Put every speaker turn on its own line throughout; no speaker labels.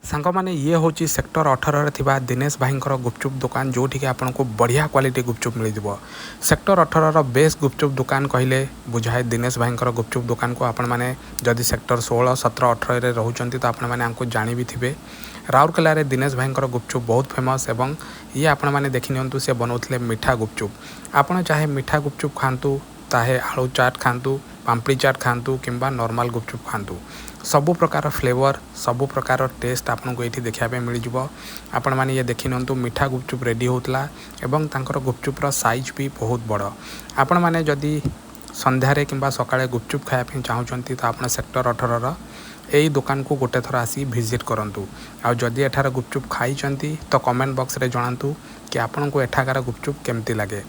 ସାଙ୍ଗମାନେ, ଇଏ ହେଉଛି ସେକ୍ଟର 18ରେ ଥିବା ଦିନେଶ ଭାଇଙ୍କର ଗୁପଚୁପ୍ ଦୋକାନ, ଯେଉଁଠିକି ଆପଣଙ୍କୁ ବଢ଼ିଆ କ୍ୱାଲିଟି ଗୁପଚୁପ୍ ମିଳିଯିବ। ସେକ୍ଟର 18ର ବେଷ୍ଟ ଗୁପଚୁପ୍ ଦୋକାନ କହିଲେ ବୁଝାଏ ଦିନେଶ ଭାଇଙ୍କର ଗୁପଚୁପ୍ ଦୋକାନକୁ। ଆପଣମାନେ ଯଦି ସେକ୍ଟର 16, 17, 18ରେ ରହୁଛନ୍ତି, ତ ଆପଣମାନେ ୟାଙ୍କୁ ଜାଣି ବି ଥିବେ। ରାଉରକେଲାରେ ଦିନେଶ ଭାଇଙ୍କର ଗୁପଚୁପ୍ ବହୁତ ଫେମସ୍ ଏବଂ ଇଏ ଆପଣମାନେ ଦେଖିନିଅନ୍ତୁ, ସେ ବନାଉଥିଲେ ମିଠା ଗୁପଚୁପ୍। ଆପଣ ଚାହେ ମିଠା ଗୁପଚୁପ୍ ଖାଆନ୍ତୁ, ଚାହେ ଆଳୁ ଚାଟ୍ ଖାଆନ୍ତୁ, ପାମ୍ପଡ଼ି ଚାଟ୍ ଖାଆନ୍ତୁ କିମ୍ବା ନର୍ମାଲ୍ ଗୁପଚୁପ୍ ଖାଆନ୍ତୁ, ସବୁ ପ୍ରକାର ଫ୍ଲେଭର୍, ସବୁ ପ୍ରକାର ଟେଷ୍ଟ ଆପଣଙ୍କୁ ଏଇଠି ଦେଖିବା ପାଇଁ ମିଳିଯିବ। ଆପଣମାନେ ଇଏ ଦେଖିନିଅନ୍ତୁ, ମିଠା ଗୁପଚୁପ୍ ରେଡ଼ି ହେଉଥିଲା ଏବଂ ତାଙ୍କର ଗୁପଚୁପ୍ର ସାଇଜ୍ ବି ବହୁତ ବଡ଼। ଆପଣମାନେ ଯଦି ସନ୍ଧ୍ୟାରେ କିମ୍ବା ସକାଳେ ଗୁପଚୁପ୍ ଖାଇବା ପାଇଁ ଚାହୁଁଛନ୍ତି, ତ ଆପଣ ସେକ୍ଟର 18ର ଏଇ ଦୋକାନକୁ ଗୋଟେ ଥର ଆସି ଭିଜିଟ୍ କରନ୍ତୁ। ଆଉ ଯଦି ଏଠାର ଗୁପଚୁପ୍ ଖାଇଛନ୍ତି, ତ କମେଣ୍ଟ ବକ୍ସରେ ଜଣାନ୍ତୁ କି ଆପଣଙ୍କୁ ଏଠାକାର ଗୁପଚୁପ୍ କେମିତି ଲାଗେ।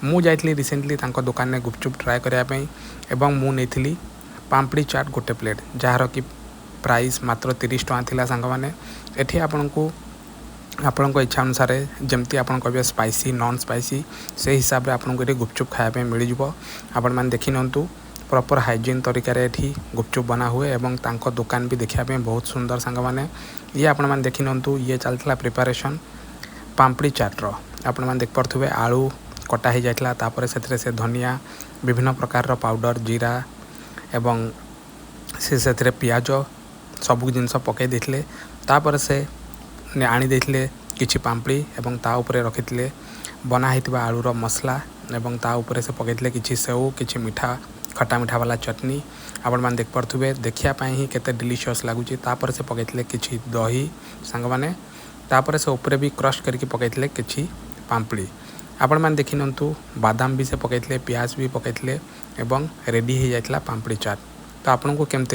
ମୁଁ ଯାଇଥିଲି ରିସେଣ୍ଟଲି ତାଙ୍କ ଦୋକାନରେ ଗୁପଚୁପ୍ ଟ୍ରାଏ କରିବା ପାଇଁ ଏବଂ ମୁଁ ନେଇଥିଲି ପାମ୍ପଡ଼ି ଚାଟ୍ ଗୋଟେ ପ୍ଲେଟ୍, ଯାହାର କି ପ୍ରାଇସ୍ ମାତ୍ର 30 ଟଙ୍କା ଥିଲା। ସାଙ୍ଗମାନେ, ଏଠି ଆପଣଙ୍କୁ ଆପଣଙ୍କ ଇଚ୍ଛା ଅନୁସାରେ, ଯେମିତି ଆପଣ କହିବେ ସ୍ପାଇସି, ନନ୍ ସ୍ପାଇସି, ସେଇ ହିସାବରେ ଆପଣଙ୍କୁ ଏଠି ଗୁପଚୁପ୍ ଖାଇବା ପାଇଁ ମିଳିଯିବ। ଆପଣମାନେ ଦେଖିନିଅନ୍ତୁ, ପ୍ରପର୍ ହାଇଜିନ୍ ତରିକାରେ ଏଠି ଗୁପଚୁପ୍ ବନା ହୁଏ ଏବଂ ତାଙ୍କ ଦୋକାନ ବି ଦେଖିବା ପାଇଁ ବହୁତ ସୁନ୍ଦର। ସାଙ୍ଗମାନେ, ଇଏ ଆପଣମାନେ ଦେଖିନିଅନ୍ତୁ, ଇଏ ଚାଲିଥିଲା ପ୍ରିପାରେସନ୍ ପାମ୍ପଡ଼ି ଚାଟ୍ର। ଆପଣମାନେ ଦେଖିପାରୁଥିବେ, ଆଳୁ କଟା ହେଇଯାଇଥିଲା। ତାପରେ ସେଥିରେ ସେ ଧନିଆ, ବିଭିନ୍ନ ପ୍ରକାରର ପାଉଡ଼ର, ଜିରା ଏବଂ ସେ ସେଥିରେ ପିଆଜ ସବୁ ଜିନିଷ ପକାଇ ଦେଇଥିଲେ। ତାପରେ ସେ ଆଣି ଦେଇଥିଲେ କିଛି ପାମ୍ପଡ଼ି ଏବଂ ତା ଉପରେ ରଖିଥିଲେ ବନା ହେଇଥିବା ଆଳୁର ମସଲା ଏବଂ ତା ଉପରେ ସେ ପକାଇଥିଲେ କିଛି ସେଉ, କିଛି ମିଠା, ଖଟା ମିଠା ବାଲା ଚଟନି। ଆପଣମାନେ ଦେଖିପାରୁଥିବେ, ଦେଖିବା ପାଇଁ ହିଁ କେତେ ଡିଲିସିୟସ୍ ଲାଗୁଛି। ତାପରେ ସେ ପକାଇଥିଲେ କିଛି ଦହି। ସାଙ୍ଗମାନେ, ତାପରେ ସେ ଉପରେ ବି କ୍ରସ୍ କରିକି ପକାଇଥିଲେ କିଛି ପାମ୍ପଡ଼ି। ଆପଣମାନେ ଦେଖିନିଅନ୍ତୁ, ବାଦାମ ବି ସେ ପକାଇଥିଲେ, ପିଆଜ ବି ପକାଇଥିଲେ ଏବଂ ରେଡ଼ି ହେଇଯାଇଥିଲା ପାମ୍ପଡ଼ି ଚାଟ୍। ତ ଆପଣଙ୍କୁ କେମିତି